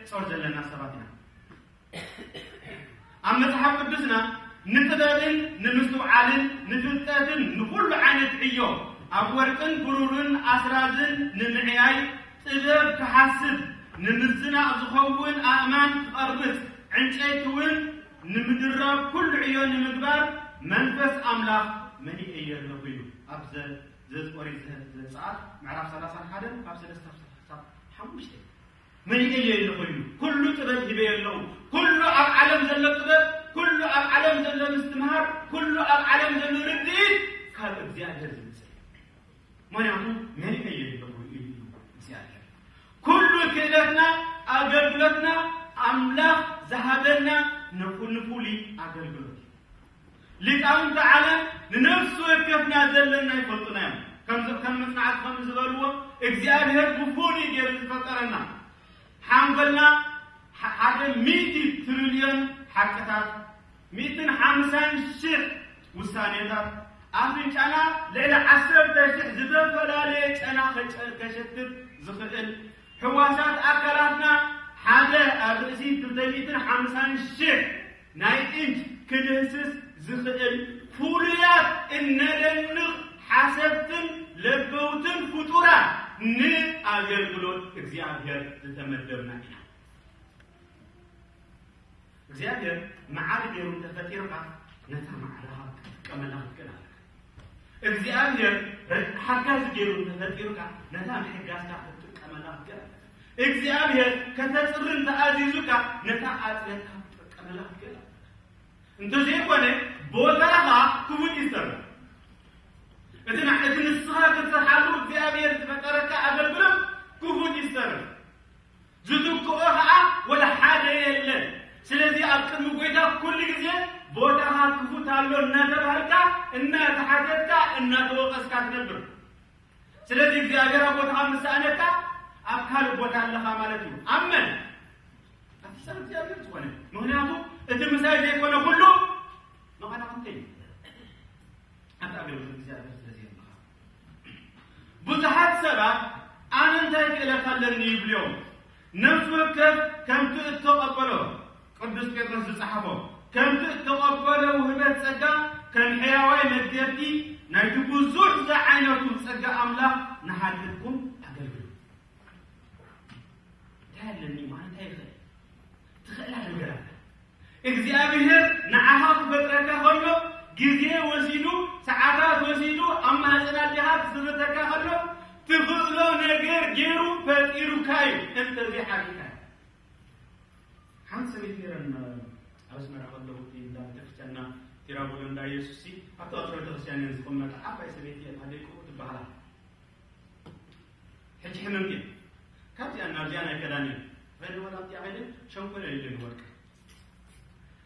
ጾር ዘለና ሰባት ኢና። ኣብ መጽሓፍ ቅዱስና ንጥበብን ንምስትውዓልን ንፍልጠትን ንኹሉ ዓይነት ዕዮ ኣብ ወርቅን ብሩርን ኣስራዝን ንምዕያይ ጥበብ ክሓስብ ንምዝናቕ ዝኸውን ኣእማን ክቐርጽ ዕንጨይቲ እውን ንምድራብ ኩሉ ዕዮ ንምግባር መንፈስ ኣምላኽ መሊኤዮ ኣለኹ ኢሉ ኣብ ዘ- ዘዝቆሪ ዘ- ዘጸኣት ምዕራፍ ሰላሳን ሓደን ካብ ሰለስተ ክሳብ ሓሙሽተ መሊኤዮ ኣለኹ ኢሉ። ኩሉ ጥበብ ሂበዮ ኣለኹ። ኩሉ ኣብ ዓለም ዘሎ ጥበብ፣ ኩሉ ኣብ ዓለም ዘሎ ምስትምሃር፣ ኩሉ ኣብ ዓለም ዘሎ ርድኢት ካብ እግዚኣብሔር ዝመጸ እዩ። ምክንያቱ መሊኤዮ ኣለኹ ኢሉ እዩ እግዚኣብሔር። ኩሉ ክእለትና ኣገልግሎትና ኣምላኽ ዝሃበና ንፉ- ንፍሉይ ኣገልግሎት እዩ። ሊቃውንቲ ዓለም ንነፍሲ ወከፍና ዘለና ይፈልጡና እዮም። ከም ከም መጽናዕቲ ከም ዝበልዎ እግዚኣብሔር ብፍሉይ ገይሩ ዝፈጠረና ሓንጎልና ሓደ ሚእቲ ትሪልዮን ሓቅታት፣ ሚእትን ሓምሳን ሽሕ ውሳኔታት፣ ኣፍንጫና ልዕሊ ዓሰርተ ሽሕ ዝተፈላለየ ጨና ከሸትት ዝኽእል፣ ሕዋሳት ኣካላትና ሓደ ኣብ ርእሲ ክልተ ሚእትን ሓምሳን ሽሕ ናይ ኢንች ክድህስስ ዝኽእል ፍሉያት እነደንቕ ሓሰብትን ለበውትን ፍጡራት ንኣገልግሎት እግዚኣብሔር ዝተመደብና ኢና። እግዚኣብሔር መዓር ገይሩ እንተፈጢርካ ነታ መዓርኻ ክትጥቀመላ ክትክእል ኣለካ። እግዚኣብሔር ሓጋዚ ገይሩ እንተፈጢርካ ነታ ምሕጋዝካ ክትጥቀመላ ክትክእል ኣለካ። እግዚኣብሔር ከተጽሪ እንተኣዚዙካ ነታ ኣጽረካ ክትጥቀመላ ክትክእል ኣለካ። እንተዘይኮነ ቦታኻ ክፉት ይዝተርፍ። እቲ ና- እቲ ንስኻ ክትሰርሓሉ እግዚኣብሔር ዝፈጠረካ ኣገልግሎት ክፉት ይዝተርፍ። ዝትክኦ ኸዓ ወላ ሓደ የለን። ስለዚ ኣብ ቅድሚ ጎይታ ኩሉ ግዜ ቦታኻ ክፉት ኣሎ እናተባህልካ እናተሓተትካ እናተወቐስካ ትነብር። ስለዚ እግዚኣብሔር ኣብ ቦታኻ ምስ ሰኣነካ ኣብ ካልእ ቦታ ኣለኻ ማለት እዩ። ኣመን ኣብቲ ሰብ እግዚኣብሔር ዝኾነ ምክንያቱ እቲ ምሳይ ዘይኮነ ኩሉ መቐናቕንተ እዩ። ኣብቲ ኣገልግሎት እግዚኣብሔር ስለዚ ኣለኻ። ብዙሓት ሰባት ኣነ እንታይ ክእለት ኣለኒ ይብሉ እዮም። ነፍሲ ወከፍ ከምቲ እተቐበሎ ቅዱስ ጴጥሮስ ዝጸሓፎ ከምቲ እተቐበሎ ውህበት ጸጋ ከም ሕያዋይ መገዲ ናይቲ ብዙሕ ዝዓይነቱ ጸጋ ኣምላኽ ንሓድኩም ኣገልግሉ። እንታይ ኣለኒ ማለት እንታይ ይኽእል ትኽእላ ነገር ኣላ እግዚኣብሔር ንዓኻ ክፈጥረካ ከሎ ግዜ ወሲዱ ሰዓታት ወሲዱ ኣብ ማህፀን ኣዴኻ ክስርተካ ከሎ ትኽእሎ ነገር ገይሩ ፈጢሩካ እዩ እንተዘይሓቢእካ ሓንቲ ሰበይቲ ነረን ኣብ ኣስመራ ከለኹ እንዳ ቤተክርስትያንና ቲራቡሎ እንዳ ኢየሱስ ኣብቲ ኣፅሮ ቤተክርስትያን እየን ዝቕመጣ ዓባይ ሰበይቲ እየን ኣደይ ቅቡ ትበሃላ ሕጂ ሕምምቲ እየን ካብዚኣ ናብዚኣ ናይ ከዳን እየን ኸይደ ወላ ኣብዚኣ ኸይደ ሸንኮለ ኢለ ንወድቀ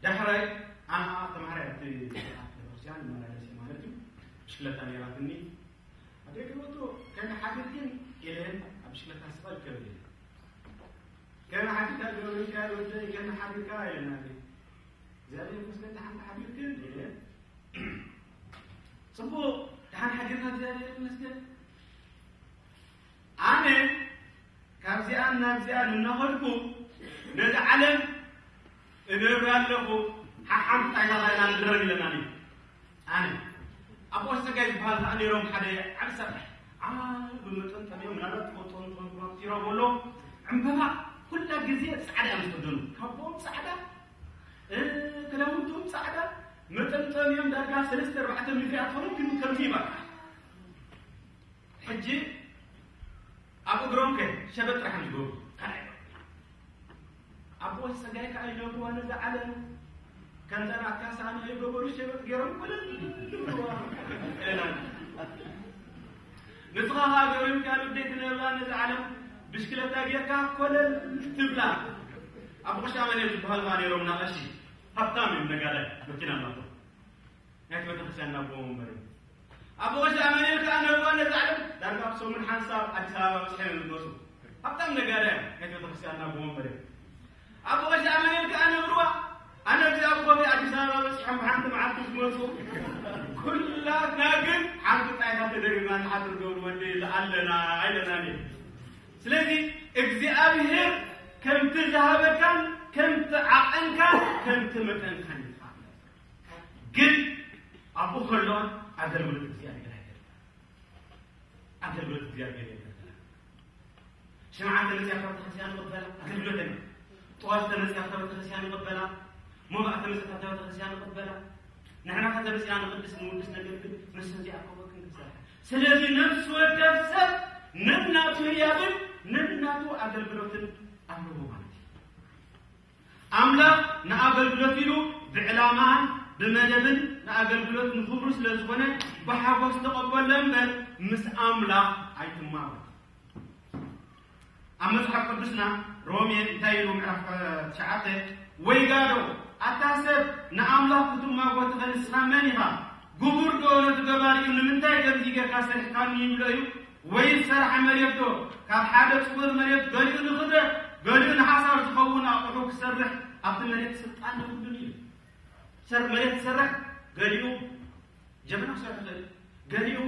ዳሕራይ ኣነ ተምሃራይ ኣብቲ ቤተክርስትያን መላለሲ ማለት እዩ ብሽክለታ ነይራትኒ ኣደይ ቅቡ ከመይ ሓፊርክን ኢለን ኣብ ብሽክለታ ስቐል ከብል ኢለን ከመይ ሓፊርካ ገብረ ሚካኤል ወደይ ከመይ ሓፊርካ ኢለና እግዚኣብሔር ይመስገን ደሓን ሓፊርክን ኢለን ፅቡቕ ደሓን ሓፊርና እግዚኣብሔር ይመስገን ኣነ ካብዚኣን ናብዚኣን እናኸድኩ ነዚ ዓለም እገብር ኣለኹ ሓሓንቲ ጣይታ ጣይላ ንድረር ኢለና ኣነ ኣቦ ኣሰጋይ ዝበሃል ከዓ ነይሮም ሓደ ዓብ ሰራሕ ዓብ መጠንጠን እዮም ምናልባት ትፈልጥዎም ትኾንኩም ኣብ ቲሮ በሎ ዕምበባ ኩላ ግዜ ፃዕዳ እዮም ዝኽደኑ ካቦኦም ፃዕዳ ክዳውንቶም ፃዕዳ መጠንጠን እዮም ዳርጋ ሰለስተ ኣርባዕተ ሜትሪ ኣትኾኑ ግን ከምዚ ይበቃ ሕጂ ኣብ እግሮም ከ ሸበጥ ጥራሕ እዮም ዝገብሩ ካልኣይ ኣቦ ጸጋይ ከዓ ይነግርዋ ነዛ ዓለም ከምዛ ናትካ ሳእኒ ኣይገበሩ ሸበጥ ገይሮም ኮለል ንስኻ ከዓ ገበርካ ልደይ ትነብራ ነዛ ዓለም ብሽክለታ ጌርካ ኮለል ትብላ ኣብ ቁሻ መን ዝበሃል ከዓ ነይሮም ናቐሺ ሃብታም እዮም ነጋዳይ መኪና ናቶም ናይቲ ቤተክርስትያን ናቦ ወንበር እዩ ኣቦ ቀሺ ኣማኑኤል ከዓ ነብዋ ነዛ ዓለም ዳርጋ ኣብ ሰሙን ሓንሳብ ኣዲስ ኣበባ በፅሐ እዮም ዝመፁ ሃብታም ነጋዳ እዮም ናይቲ ቤተክርስትያን ናቦ ወንበር እዮም ኣቦ ቀሺ ኣማኑኤል ከዓ ነብርዋ ኣነ እዚ ኣብ ኮፊ ኣዲስ ኣበባ በፂሖም ብሓንቲ መዓልቲ ዝመፁ ኩላትና ግን ሓንቲ ጣይታ ተደሪብና ንሓድር ገብሩ ወደይ ኣለና ኣይለና ስለዚ እግዚኣብሔር ከምቲ ዝሃበካን ከምቲ ዓቐንካን ከምቲ መጠንካን እዩ ዝኸኣለካ። ግን ኣብኡ ከሎ ኣገልግሎት እግዚኣብሔር ኣይገድፍካን። ኣገልግሎት እግዚኣብሔር የገድፍና። ሽምዓ ተመጽያ ካብ ቤተክርስትያን ንቕበላ ኣገልግሎት ኣይኮነን። ጥዋፍ ተመጽያ ካብ ቤተክርስትያን ንቕበላ፣ ሞባእ ተመጽያ ካብ ቤተክርስትያን ንቕበላ። ንሕና ከተመጽና ንቕድስ ንውድስ ነገር ግን ንሱ እዚኣ ከወክን ክሰርሐ። ስለዚ ነፍሲ ወከፍ ሰብ ነናቱ ህያብን ነናቱ ኣገልግሎትን ኣለዎ ማለት እዩ። ኣምላኽ ንኣገልግሎት ኢሉ ብዕላማን ብመደብን ንኣገልግሎት ንኽብሩ ስለ ዝኾነ ብሓጎስ ተቐበሎ እምበር ምስ ኣምላኽ ኣይትማጎት። ኣብ መጽሓፍ ቅዱስና ሮሜ እንታይ ኢሉ ምዕራፍ ትሽዓተ፣ "ወይ ጋዶ ኣታ ሰብ ንኣምላኽ ክትማጎት ትኽእል ንስኻ መን ኢኻ? ግቡር ዶ ነቲ ገባሪኡ ንምንታይ ከምዚ ጌርካ ሰሪሕካኒ ይብሎ እዩ? ወይ ዝሰራሕ መሬት ዶ ካብ ሓደ ጽቡር መሬት ገሊኡ ንኽብረት ገሊኡ ንሓሳር ዝኸውን ኣቑሑ ክሰርሕ ኣብቲ መሬት ስልጣን የብሉን እዩ?" ሰር መሬት ክሰርሕ ገሊኡ ጀበና ክሰርሕ ይኽእል፣ ገሊኡ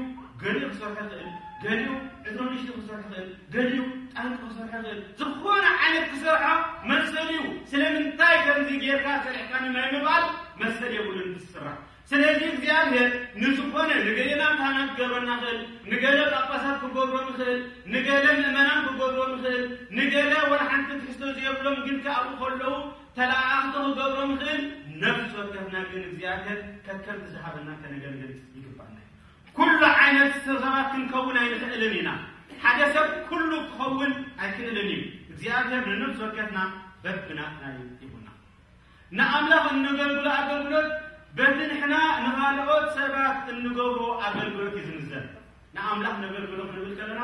ገሊኡ ክሰርሕ ይኽእል፣ ገሊኡ ዕትሮ ንሽቲ ክሰርሕ ይኽእል፣ ገሊኡ ጣንቂ ክሰርሕ ይኽእል። ዝኾነ ዓይነት ክሰርሖ መሰል እዩ። ስለምንታይ ከምዚ ጌርካ ሰሪሕካኒ ናይ ምባል መሰል የብሉን እቲ ዝስራሕ። ስለዚ እግዚኣብሔር ንዝኾነ ንገሌና ካህናት ክገብረና ይኽእል፣ ንገለ ጳጳሳት ክገብሮ ንኽእል፣ ንገለ ምእመናን ክገብሮ ንኽእል፣ ንገለ ወላ ሓንቲ ትሕዝቶ ዘየብሎም ግን ከኣ ኣብኡ ከለዉ ተለኣኣኽቲ ክገብሮ ንኽእል። ነፍሲ ወከፍና ግን እግዚኣብሔር ከከምቲ ዝሃበና ከነገልግል ይግባና እዩ። ኩሉ ዓይነት ሰባት ክንከውን ኣይንኽእልን ኢና። ሓደ ሰብ ኩሉ ክኸውን ኣይክእልን እዩ። እግዚኣብሔር ንነፍሲ ወከፍና በብናትና እዩ ሂቡና። ንኣምላኽ እነገልግሎ ኣገልግሎት በቲ ንሕና ንኻልኦት ሰባት እንገብሮ ኣገልግሎት እዩ ዝምዘን። ንኣምላኽ ነገልግሎ ክንብል ከለና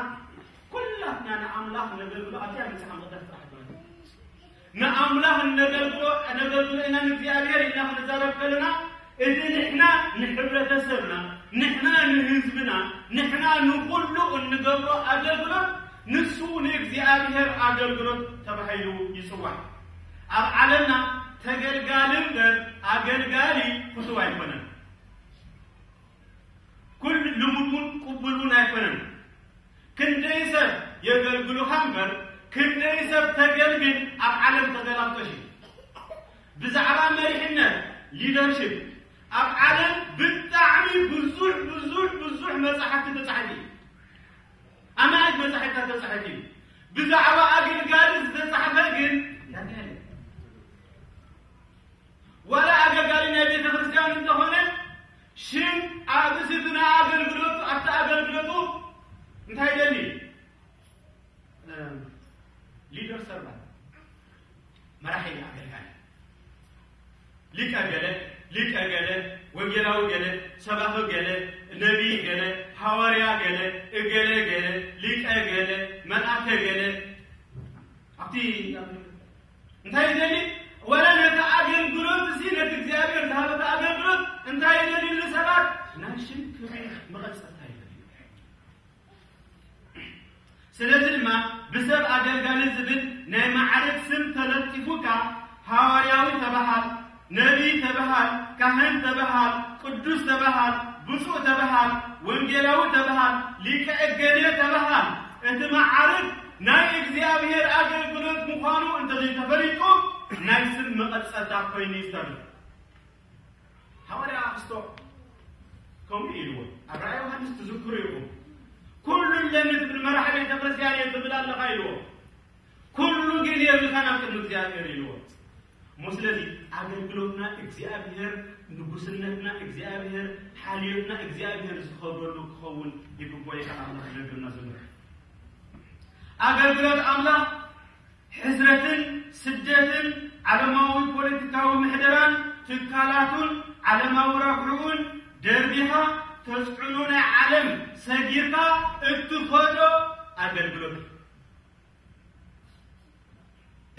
ኩላትና ንኣምላኽ ነገልግሎ ኣብዚኣ መጽሓፍ ቅዱስ ጥራሕ ትኾነ። ንኣምላኽ እነገልግሎ ነገልግሎ ኢና ንእግዚኣብሔር ኢልና ክንዛረብ ከለና እቲ ንሕና ንሕብረተሰብና፣ ንሕና ንህዝብና፣ ንሕና ንኹሉ እንገብሮ ኣገልግሎት ንሱ ንእግዚኣብሔር ኣገልግሎት ተባሂሉ ይጽዋዕ። ኣብ ዓለምና ተገልጋሊ እምበር ኣገልጋሊ ፍቱው ኣይኮነን። ኩሉ ልሙድ እውን ቅቡል እውን ኣይኮነን። ክንደይ ሰብ የገልግሉኻ እምበር ክንደይ ሰብ ተገልግል ኣብ ዓለም ተገላብጦሽ እዩ። ብዛዕባ መሪሕነት፣ ሊደርሽፕ፣ ኣብ ዓለም ብጣዕሚ ብዙሕ ብዙሕ ብዙሕ መጻሕፍቲ ተጻሒፉ እዩ። ኣማኢት መጻሕፍታት ተጻሒፉ እዩ። ብዛዕባ ኣገልጋሊ ዝተጻሕፈ ግን ያን ያህል። ዋላ ኣገልጋሊ ናይ ቤተ ክርስቲያን እንተኾነ ሽም ኣርእስቲ ናይ ኣገልግሎቱ ኣብቲ ኣገልግሎቱ እንታይ ይደሊ? ሊደር ሰርቫንት፣ መራሒ ኣገልጋሊ፣ ሊቀ ገለ፣ ሊቀ ገለ፣ ወንጌላዊ ገለ፣ ሰባኺ ገለ፣ ነቢይ ገለ፣ ሃዋርያ ገለ፣ እገለ ገለ፣ ሊቀ ገለ፣ መልኣከ ገለ። ኣብቲ እንታይ ይደሊ? ወላ ነቲ ኣገልግሎት እዚ ነቲ እግዚኣብሔር ዝሃበቲ ኣገልግሎት እንታይ ይደልዩ ሰባት? ናይ ሽም ክብሪ መቐጸልታ ይደልዩ። ስለዚ ድማ ብሰብ ኣገልጋሊ ዝብል ናይ ማዕረግ ስም ተለጢፉካ ሃዋርያዊ ተበሃል፣ ነቢይ ተበሃል፣ ካህን ተበሃል፣ ቅዱስ ተበሃል፣ ብፁዕ ተበሃል፣ ወንጌላዊ ተበሃል፣ ሊቀ እገሌ ተበሃል፣ እቲ ማዕረግ ናይ እግዚኣብሔር ኣገልግሎት ምዃኑ እንተዘይተፈሊጡ ናይ ስም መቐጸልታ ኮይኑ ይስተርፍ። ሃዋርያ ኣክስቶ ከምኡ ኢልዎ። ኣብ ራእይ ዮሃንስ ትዝክሩ ኢኹም። ኩሉ ለምን ትብል መራሕ ቤተ ክርስቲያን እየ ትብል ኣለኻ ኢልዎ። ኩሉ ግን የብልኻን ኣብ ቅድሚ እግዚኣብሔር ኢልዎ። እሞ ስለዚ ኣገልግሎትና እግዚኣብሔር፣ ንጉስነትና እግዚኣብሔር፣ ሓልዮትና እግዚኣብሔር ዝኸብረሉ ክኸውን ይግቦ ኢኻ ኣምላኽ ዝነግርና ዘሎ። ኣገልግሎት ኣምላኽ ሕስረትን ስደትን ዓለማዊ ፖለቲካዊ ምሕደራን ትካላቱን ዓለማዊ ረብሕኡን ደርቢኻ ተጽዕኖ ናይ ዓለም ሰጊርካ እትኸዶ ኣገልግሎት እዩ።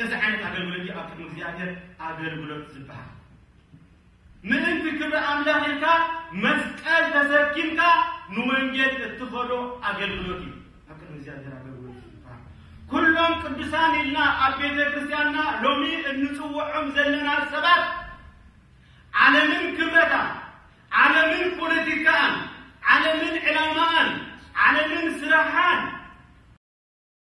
እዚ ዓይነት ኣገልግሎት እዩ ኣብ ቅድሚ እግዚኣብሔር ኣገልግሎት ዝበሃል። ምእንቲ ክብሪ ኣምላኽ ኢልካ መስቀል ተሰኪምካ ንወንጌል እትኸዶ ኣገልግሎት እዩ። ኣብ ቅድሚ እግዚኣብሔር ኣገልግሎት እዩ ዝበሃል። ኩሎም ቅዱሳን ኢልና ኣብ ቤተ ክርስቲያንና ሎሚ እንጽውዖም ዘለና ሰባት ዓለምን ክብረታ፣ ዓለምን ፖለቲካን፣